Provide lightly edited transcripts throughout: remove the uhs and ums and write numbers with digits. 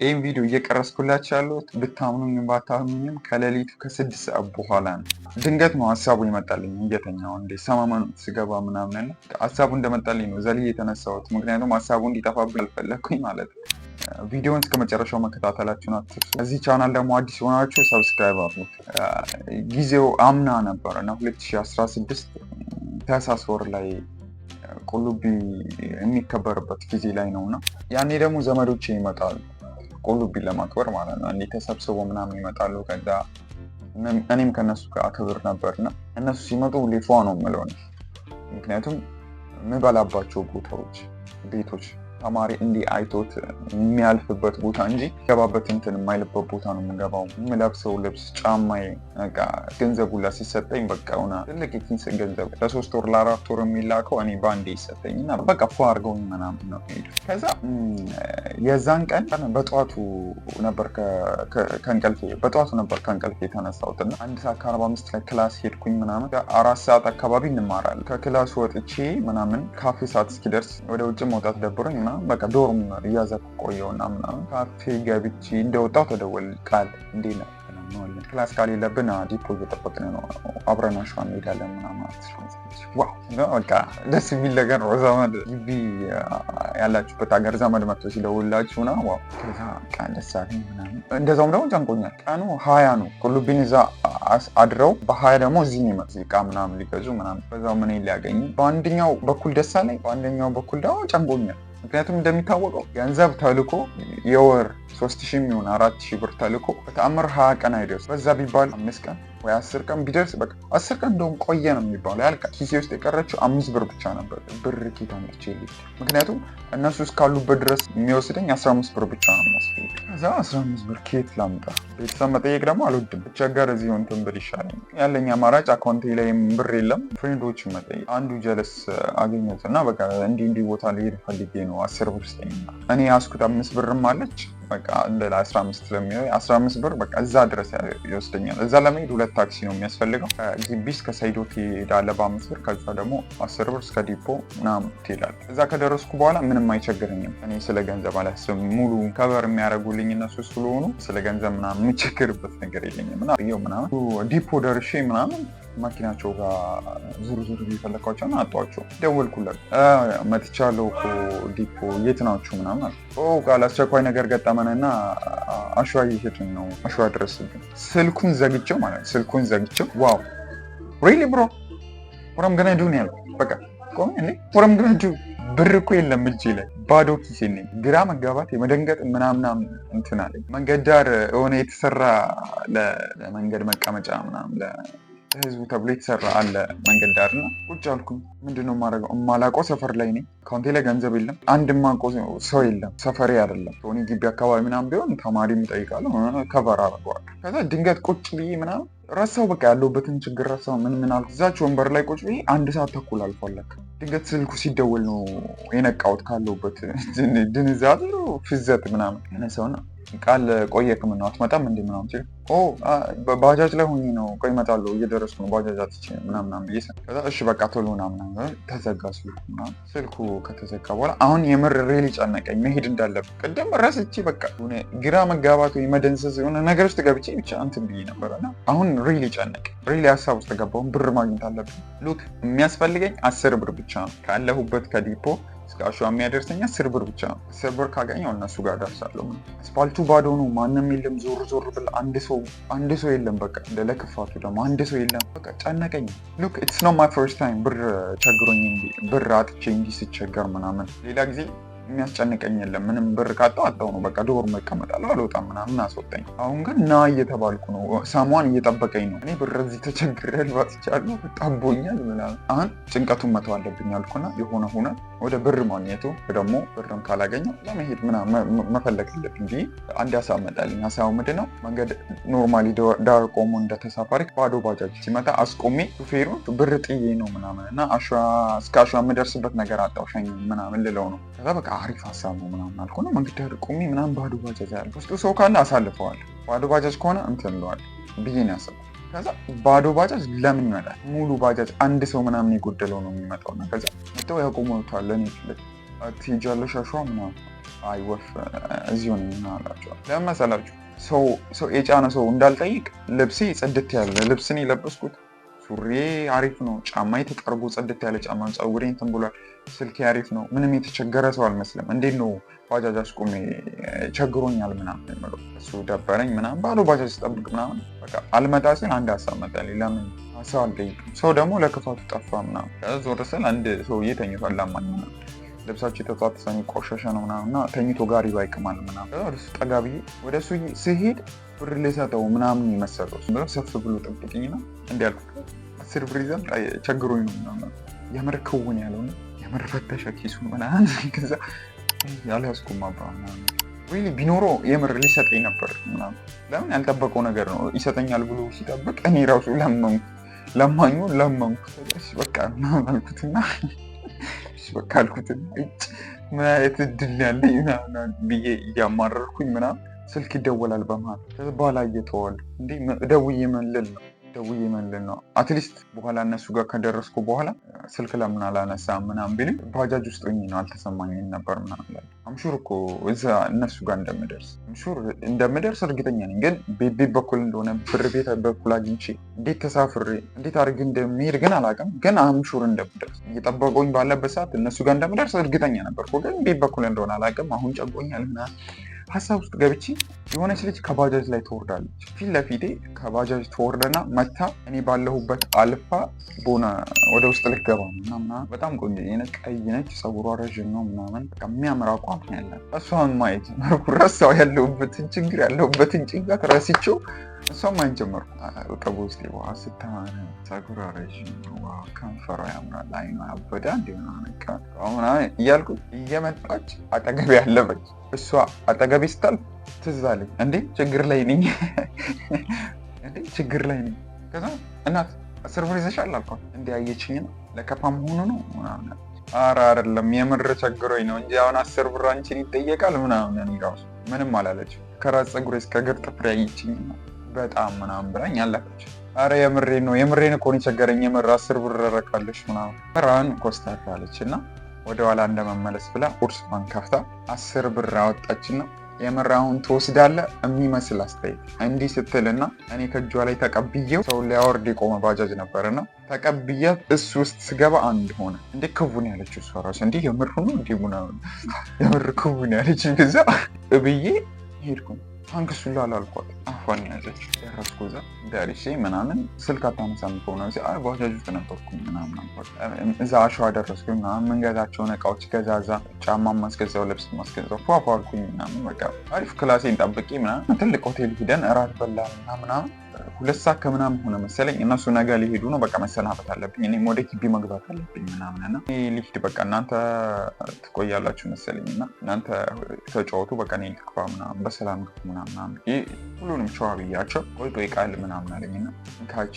ይህም ቪዲዮ እየቀረጽኩላችሁ ያለሁት ብታምኑኝም ባታምኑኝም ከሌሊቱ ከ6 ሰዓት በኋላ ነው። ድንገት ነው ሀሳቡ ይመጣልኝ እየተኛሁ እንደ ሰመመን ስገባ ምናምን እና ሀሳቡ እንደመጣልኝ ነው ዘልዬ የተነሳሁት። ምክንያቱም ሀሳቡ እንዲጠፋብኝ አልፈለግኩኝ ማለት ነው። ቪዲዮውን እስከ መጨረሻው መከታተላችሁን አትርሱ። እዚህ ቻናል ደግሞ አዲስ የሆናችሁ subscribe አድርጉት። ጊዜው አምና ነበር እና 2016 ታህሳስ ወር ላይ ቁልቢ የሚከበርበት ጊዜ ላይ ነው እና ያኔ ደግሞ ዘመዶቼ ይመጣሉ ቁልቢን ለማክበር ማለት ነው። እንዲህ ተሰብስበው ምናምን ይመጣሉ። ከዛ እኔም ከነሱ ጋር አክብር ነበር እና እነሱ ሲመጡ ሁሌ ፏ ነው የምለው፣ ምክንያቱም የምበላባቸው ቦታዎች፣ ቤቶች ተማሪ እንዲህ አይቶት የሚያልፍበት ቦታ እንጂ ገባበት እንትን የማይልበት ቦታ ነው የምገባው። የምለብሰው ልብስ፣ ጫማዬ፣ በቃ ገንዘብ ሁላ ሲሰጠኝ በቃ ሆነ ትልቅ የኪስ ገንዘብ ለ3 ወር ለ4 ወር የሚላከው እኔ በአንዴ ይሰጠኝ እና በቃ ፏ አድርገውኝ ምናምን ነው ሄዱት። ከዛ የዛን ቀን በጠዋቱ ነበር ከእንቅልፌ የተነሳሁት እና 1 ሰዓት ከ45 ላይ class ሄድኩኝ ምናምን፣ 4 ሰዓት አካባቢ እንማራለን። ከ class ወጥቼ ምናምን ካፌ ሰዓት እስኪደርስ ወደ ውጭ መውጣት ደብሮኝ ምናምን በቃ dorm እያዘኩ ቆየውና ምናምን ካፌ ገብቼ እንደወጣሁ ተደወል፣ ቃል እንዴት ነህ? Class ካሌለብን ዲፖ እየጠበቅን ነው፣ አብረን አሸዋ እንሄዳለን ምናምን። Wow፣ በቃ ደስ የሚል ነገር ነው። ዘመድ ግቢ ያላችሁበት ሀገር ዘመድ መጥቶ ሲደውልላችሁ ና wow። ከዛ በቃ ደስ አለኝ ምናምን። እንደዛውም ደግሞ ጨንቆኛል። ቀኑ 20 ነው። ቁልቢን እዛ አድረው በ20 ደግሞ እዚህ ነው የመጡት እቃ ምናምን ሊገዙ ምናምን፣ በዛው ምን ሊያገኙ። በአንደኛው በኩል ደስ አለኝ፣ በአንደኛው በኩል ደግሞ ጨንቆኛል። ምክንያቱም እንደሚታወቀው ገንዘብ ተልኮ የወር 3000 የሚሆን 4000 ብር ተልኮ በተአምር 20 ቀን አይደርስ። በዛ ቢባል 5 ቀን ወይ 10 ቀን ቢደርስ፣ በቃ 10 ቀን እንደውም ቆየ ነው የሚባለው፣ ያልቃል። ኪሴ ውስጥ የቀረችው 5 ብር ብቻ ነበር። ብር ኬት አምጥቼ ልሂድ? ምክንያቱም እነሱ እስካሉበት ድረስ የሚወስደኝ 15 ብር ብቻ ነው የሚያስፈልግ። ከዛ 15 ብር ኬት ላምጣ? ቤተሰብ መጠየቅ ደግሞ አልወድም። ብቸገር እዚሁ እንትን ብል ይሻለኝ። ያለኝ አማራጭ account ኤ ላይም ብር የለም። Friend ኦች መጠየቅ። አንዱ ጀለስ አገኘሁት እና በቃ እንዲህ እንዲህ ቦታ ልሄድ ፈልጌ ነው፣ 10 ብር ስጠኝ። እኔ ያዝኩት 5 ብርም አለች፣ በቃ እንደ 15 ስለሚሆን 15 ብር በቃ እዛ ድረስ ይወስደኛል። እዛ ለመሄድ ሁለት ታክሲ ነው የሚያስፈልገው። ግቢ እስከ ሰይዶ ትሄዳለህ በ5 ብር፣ ከዛ ደግሞ 10 ብር እስከ ዲፖ ምናምን ትሄዳለህ። እዛ ከደረስኩ በኋላ ምንም አይቸግረኝም። እኔ ስለ ገንዘብ አላስብም። ሙሉ cover የሚያደርጉልኝ እነሱ ስለሆኑ ስለ ገንዘብ ምናምን የምቸግርበት ነገር የለኝም። እና ምናምን ዲፖ ደርሼ ምናምን መኪናቸው ጋር ዙር ዙር እየፈለኳቸው እና አጧቸው። ደወልኩለት። መጥቻለሁ እኮ ዲፖ፣ የት ናችሁ ምናምን አለ። ቃል አስቸኳይ ነገር ገጠመንና አሸዋ እየሄድን ነው፣ አሸዋ ድረስብን። ስልኩን ዘግቼው ማለት ስልኩን ዘግቼው wow, really bro, what I'm gonna do ነው ያልኩት። በቃ ቆሜ እንዴ what I'm gonna do? ብር እኮ የለም እጄ ላይ፣ ባዶ ኪሴ ነኝ። ግራ መጋባት የመደንገጥ ምናምናም እንትን አለኝ። መንገድ ዳር የሆነ የተሰራ ለመንገድ መቀመጫ ምናምን ለህዝቡ ተብሎ የተሰራ አለ መንገድ ዳር እና ቁጭ አልኩኝ። ምንድን ነው የማደርገው? የማላውቀው ሰፈር ላይ ነኝ። Account ኤ ላይ ገንዘብ የለም። አንድ የማውቀው ሰው የለም። ሰፈሬ አይደለም። ሆኒ ግቢ አካባቢ ምናምን ቢሆን ተማሪም እጠይቃለሁ፣ cover አደርገዋለሁ። ከዛ ድንገት ቁጭ ብዬ ምናምን ረሳው፣ በቃ ያለሁበትን ችግር ረሳው። ምን ምን አልኩ። እዛች ወንበር ላይ ቁጭ ብዬ 1 ሰዓት ተኩል አልፏል። ለካ ድንገት ስልኩ ሲደወል ነው የነቃሁት ካለሁበት ድንዛዜ ፍዘት ምናምን። ሰውና ቃል ቆየክ፣ ምነው አትመጣም እንዴ ምናምን ሲል ባጃጅ ላይ ሆኜ ነው፣ ቆይ እመጣለሁ፣ እየደረስኩ ነው፣ ባጃጅ አጥቼ ምናምን ብዬ፣ ከዛ እሺ በቃ ቶሎ ምናምን፣ ተዘጋ ስልኩ ምናምን። ስልኩ ከተዘጋ በኋላ አሁን የምር really ጨነቀኝ መሄድ እንዳለብን። ቅድም ረስቼ በቃ ግራ መጋባት ወይ መደንዘዝ የሆነ ነገር ውስጥ ገብቼ ብቻ እንትን ብዬ ነበረ እና አሁን really ጨነቀኝ። Really ሀሳብ ውስጥ ገባሁ። ብር ማግኘት አለብን። Look፣ የሚያስፈልገኝ 10 ብር ብቻ ነው። ካለሁበት ከዲፖ እስከ አሸዋ የሚያደርሰኝ 10 ብር ብቻ ነው። 10 ብር ካገኘው እነሱ ጋር ደርሳለሁ። አስፋልቱ ባዶ ነው፣ ማንም የለም። ዞር ዞር ብል አንድ ሰው አንድ ሰው የለም። በቃ እንደ ለክፋቱ ደግሞ አንድ ሰው የለም። በቃ ጨነቀኝ። Look, it's not my first time ብር ቸግሮኝ ብር አጥቼ እንዲህ ስቸገር ምናምን። ሌላ ጊዜ የሚያስጨንቀኝ የለም። ምንም ብር ካጣው አጣው ነው። በቃ dorm እቀመጣለሁ፣ አልወጣም ምናምን አስወጣኝ። አሁን ግን ና እየተባልኩ ነው። Someone እየጠበቀኝ ነው። እኔ ብር እዚህ ተቸግሬያለሁ፣ አጥቻለሁ፣ ጣቦኛል ምናምን። አሁን ጭንቀቱን መተው አለብኝ አልኩና የሆነ ሆነ ወደ ብር ማግኘቱ ደግሞ ብርም ካላገኘው ለመሄድ ምናምን መፈለግ አለብኝ ብዬ አንድ ሀሳብ መጣልኝ። ሀሳቡ ምንድን ነው? መንገድ normally ዳር ቆሞ እንደ ተሳፋሪ ባዶ ባጃጅ ሲመጣ አስቆሜ ሹፌሩን ብር ጥዬ ነው ምናምን እና እስከ አሸዋ የምደርስበት ነገር አጣው ሸኝ ምናምን ልለው ነው። ከዛ በቃ አሪፍ ሀሳብ ነው ምናምን አልኩና መንገድ ዳር ቆሜ ምናምን ባዶ ባጃጅ አለ፣ ውስጡ ሰው ካለ አሳልፈዋል፣ ባዶ ባጃጅ ከሆነ እንትን እለዋለሁ ብዬ ነው ያሰብኩት። ከዛ ባዶ ባጃጅ ለምን ይመጣል? ሙሉ ባጃጅ አንድ ሰው ምናምን የጎደለው ነው የሚመጣው። እና ከዛ መጥተው ያቆሙታል። ለእኔ ፊት ለፊት፣ ትሄጃለሽ አሸዋ ምናምን። አይ ወፍ እዚሁ ነኝ ምናምን አላቸዋለሁ። ለምን መሰላችሁ? ሰው የጫነ ሰው እንዳልጠይቅ ልብሴ ጽድት ያለ ልብስን የለበስኩት፣ ሱሬ አሪፍ ነው፣ ጫማዬ ተጠርጎ ጽድት ያለ ጫማ፣ ፀጉሬ እንትን ብሏል፣ ስልኬ አሪፍ ነው። ምንም የተቸገረ ሰው አልመስልም። እንዴት ነው ባጃጅ አስቁሜ ቸግሮኛል ምናምን የምለው? እሱ ደበረኝ ምናምን፣ ባዶ ባጃጅ ስጠብቅ ምናምን በቃ አልመጣ ሲል አንድ ሀሳብ መጣልኝ። ለምን ሰው አልጠይቅም? ሰው ደግሞ ለክፋቱ ጠፋ ምናምን። ከዛ ዞር ስል አንድ ሰውዬ ተኝቷል። ላማኝ ምናምን፣ ልብሳቸው የተጣጠሰ ቆሻሻ ነው ምናምን እና ተኝቶ ጋሪ ባይቅማል ምናምን። ከዛ ወደ እሱ ጠጋ ብዬ ወደ እሱ ስሄድ ብር ልሰጠው ምናምን የመሰለው ሰፍ ብሎ ጠብቅኝና እንዲህ አልኩት፣ 10 ብር ይዘን ቸግሮኝ ነው ምናምን። የምር ክውን ያለው የምር ፈተሸ ኪሱ ምናምን። ከዛ ያልያዝኩም አባ ምናምን፣ really ቢኖረው የምር ሊሰጠኝ ነበር ምናምን። ለምን ያልጠበቀው ነገር ነው፣ ይሰጠኛል ብሎ ሲጠብቅ እኔ ራሱ ለመንኩ፣ ለማኙ ለመንኩ። እሺ በቃ ምናምን አልኩትና እሺ በቃ አልኩትና እጭ ምን አይነት እድል ያለኝ ምናምን ብዬ እያማረርኩኝ ምናምን ስልክ ይደወላል በመሀል። ከዛ በኋላ እየተዋል እንዴ ደውዬ ምን ልል ነው? ደውዬ ምን ልል ነው? At least በኋላ እነሱ ጋር ከደረስኩ በኋላ ስልክ ለምን አላነሳም ምናምን ቢሉኝ ባጃጅ ውስጥ ሆኜ ነው አልተሰማኝም ነበር ምናምን እላለሁ። I'm sure እኮ እዛ እነሱ ጋር እንደምደርስ፣ I'm sure እንደምደርስ እርግጠኛ ነኝ። ግን ቤት በኩል እንደሆነ ብር ቤት በኩል አግኝቼ እንዴት ተሳፍሬ እንዴት አድርጌ እንደሚሄድ ግን አላውቅም። ግን I'm sure እንደምደርስ፣ እየጠበቁኝ ባለበት ሰዓት እነሱ ጋር እንደምደርስ እርግጠኛ ነበርኩ። ግን ቤት በኩል እንደሆነ አላውቅም። አሁን ጨንቆኛል ምናምን ሀሳብ ውስጥ ገብቼ የሆነች ልጅ ከባጃጅ ላይ ትወርዳለች። ፊት ለፊቴ ከባጃጅ ትወርደና መታ እኔ ባለሁበት አልፋ በሆነ ወደ ውስጥ ልትገባ ነው እና ምናምን በጣም ቆንጆ ነች፣ ቀይ ነች፣ ፀጉሯ ረዥም ነው ምናምን፣ በቃ የሚያምር አቋም ነው ያላት። እሷን ማየት ጀመርኩ። ረሳው ያለሁበትን ችግር፣ ያለሁበትን ጭንቀት ረስቼው እሷን ማየት ጀመርኩ። በቃ በውስጤ ዋ ስታምር፣ ፀጉሯ ረዥም ነው፣ ዋ ከንፈሯ ያምራል፣ አይኗ ያበዳ እንዲሆነ ምናምን እያልኩ እየመጣች አጠገቤ ያለፈች። እሷ አጠገቤ ስታልፍ ትዝ አለኝ፣ እንዴ ችግር ላይ ነኝ፣ እንዴ ችግር ላይ ነኝ። ከዛ እናት 10 ብር ይዘሻል አልኳት። እንዲ አየችኝ ነው ለከፋ መሆኑ ነው ምናምን። ኧረ አይደለም የምር ቸግሮኝ ነው እንጂ አሁን 10 ብር አንቺን ይጠየቃል ምናምን። እኔ ራሱ ምንም አላለችም። ከራስ ፀጉሬ እስከ እግር ጥፍሬ አየችኝ ነው በጣም ምናምን ብላኝ አለፈች። አረ የምሬን ነው፣ የምሬን እኮ ነው የቸገረኝ፣ የምር 10 ብር ረካለሽ ምናምን። ራን ኮስተር አለች እና ወደኋላ እንደመመለስ ብላ ቦርሳዋን ከፍታ 10 ብር አወጣችና የምር አሁን ትወስዳለህ የሚመስል አስተያየት እንዲህ ስትልና እኔ ከእጇ ላይ ተቀብዬው ሰው ሊያወርድ የቆመ ባጃጅ ነበርና ተቀብያት እሱ ውስጥ ስገባ አንድ ሆነ። እንዴ ክቡን ያለችው እሷ ራሱ እንዲህ የምር ነው እንዲህ ምናምን የምር ክቡን ያለች። ከዛ ብዬ ሄድኩኝ። Thanks ሁላ አላልኳት፣ አፏን ያዘች። ደረስኩ እዛ፣ ደርሼ ምናምን ስልክ አታነሳም ከሆነ አይ ባጃጅ ውስጥ ነበርኩኝ ምናምን አልኳት። እዛ አሸዋ ደረስኩኝ ምናምን፣ የምንገዛቸውን እቃዎች ገዛዛ፣ ጫማ ማስገዛው፣ ልብስ ማስገዛው፣ ፏፏ አልኩኝ ምናምን፣ በቃ አሪፍ class ኤን ጠብቄ ምናምን ትልቅ ሆቴል ሂደን እራት በላን ምናምን። 2 ሰዓት ከምናምን ሆነ መሰለኝ። እነሱ ነገ ሊሄዱ ነው፣ በቃ መሰናበት አለብኝ፣ እኔም ወደ ግቢ መግባት አለብኝ ምናምን እና እኔ ልሂድ በቃ እናንተ ትቆያላችሁ መሰለኝ እና እናንተ ተጫወቱ፣ በቃ እኔ ልግባ ምናምን፣ በሰላም ግቡ ምናምን ብዬ ሁሉንም ቸዋ ብያቸው ቆይ ቆይ ቃል ምናምን አለኝና ካቺ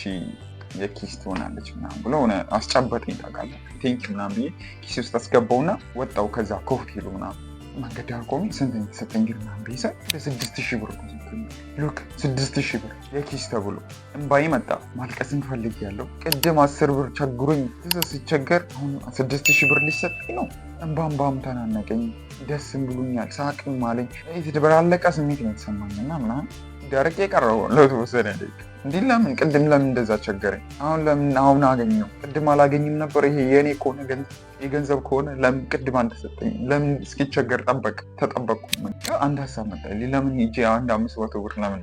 የኪስ ትሆናለች ምናምን ብሎ ሆነ አስጨበጠኝ። ታውቃለህ thank you ምናምን ብዬ ኪስ ውስጥ አስገባውና ወጣው። ከዛ ከሆቴሉ ምናምን መንገድ ዳር ቆሜ ስንት ነው የተሰጠኝ ግን ምናምን ብዬ ሳይ ወደ 6,000 ብር ነው የሰጠኝ። Look 6,000 ብር የኪስ ተብሎ እምባዬ መጣ። ማልቀስን ፈልጌያለሁ። ቅድም 10 ብር ቸግሮኝ ትዝ ስቸገር አሁን 6,000 ብር ሊሰጠኝ ነው። እንባ እንባም ተናነቀኝ። ደስም ብሎኛል፣ ሳቅም አለኝ። የተደበላለቀ ስሜት ነው የተሰማኝ እና ምናምን ደርቄ የቀረው ለተወሰነ ደቂቃ። እንዲህ ለምን ቅድም ለምን እንደዛ ቸገረኝ? አሁን ለምን አሁን አገኘው? ቅድም አላገኝም ነበር? ይሄ የእኔ ከሆነ የገንዘብ ከሆነ ለምን ቅድም አልተሰጠኝም? ለምን እስኪቸገር ጠበቅ ተጠበቅኩ? አንድ ሀሳብ መጣ። ለምን ሂጄ አንድ 500 ብር ለምን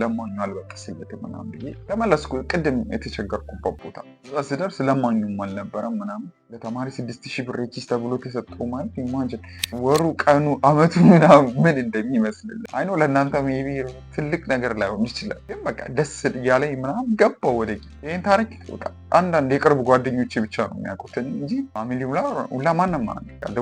ለማኙ አልበጥስለትም ምናምን ብዬ ተመለስኩ። ቅድም የተቸገርኩበት ቦታ እዛ ስደርስ ለማኙም አልነበረም ምናምን። ለተማሪ 6,000 ብር የኪስ ተብሎ ተሰጠው ማለት imagine ወሩ፣ ቀኑ፣ አመቱ ምናምን ምን እንደሚመስል። I know ለእናንተ maybe ትልቅ ነገር ላይሆን ይችላል፣ ግን በቃ ደስ እያለኝ ምናምን ገባው ወደ ይህን ታሪክ በቃ አንዳንድ የቅርብ ጓደኞቼ ብቻ ነው የሚያውቁት እንጂ family ሁላ ማንም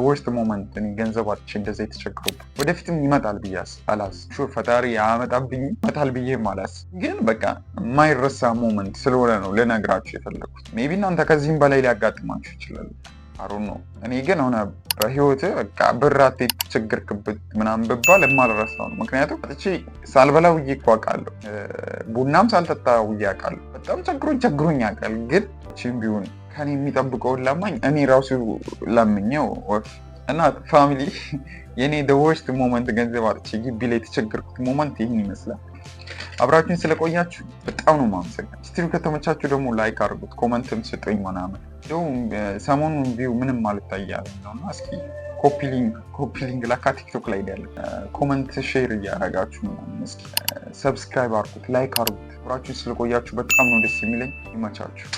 worst moment እኔ ገንዘብ አጥቼ እንደዛ የተቸገሩበት ወደፊትም ይመጣል ብዬ አላስብም። Sure ፈጣሪ አያመጣብኝ፣ ይመጣል ብዬም አላስብም። ግን በቃ የማይረሳ moment ስለሆነ ነው ልነግራችሁ የፈለግኩት። Maybe እናንተ ከዚህም በላይ ሊያጋጥማችሁ ይችላል። አሩ ነው። እኔ ግን ሆነ በህይወት በቃ ብር አጥተህ የተቸገርክበት ምናምን ብባል የማልረሳው ነው። ምክንያቱም አጥቼ ሳልበላ ውዬ እኮ አውቃለሁ። ቡናም ሳልጠጣ ውዬ አውቃለሁ። በጣም ቸግሮኝ ቸግሮኝ ያውቃል። ግን ቺም ቢሆን ከኔ የሚጠብቀውን ለማኝ እኔ ራሱ ለምኘው ወፍ እና family የኔ the worst moment፣ ገንዘብ አጥቼ ግቢ ላይ የተቸገርኩት moment ይህን ይመስላል። አብራችሁን ስለቆያችሁ በጣም ነው የማመሰግነው። Stream ከተመቻችሁ ደግሞ like አድርጉት፣ comment ም ስጡኝ ምናምን። እንዲሁም ሰሞኑን view ምንም አልታያለኝ ነው እና እስኪ copy link ላካ ቲክቶክ ላይ ያለ comment share እያደረጋችሁ ምናምን እስኪ subscribe አድርጉት፣ like አድርጉት። አብራችሁን ስለቆያችሁ በጣም ነው ደስ የሚለኝ። ይመቻችሁ።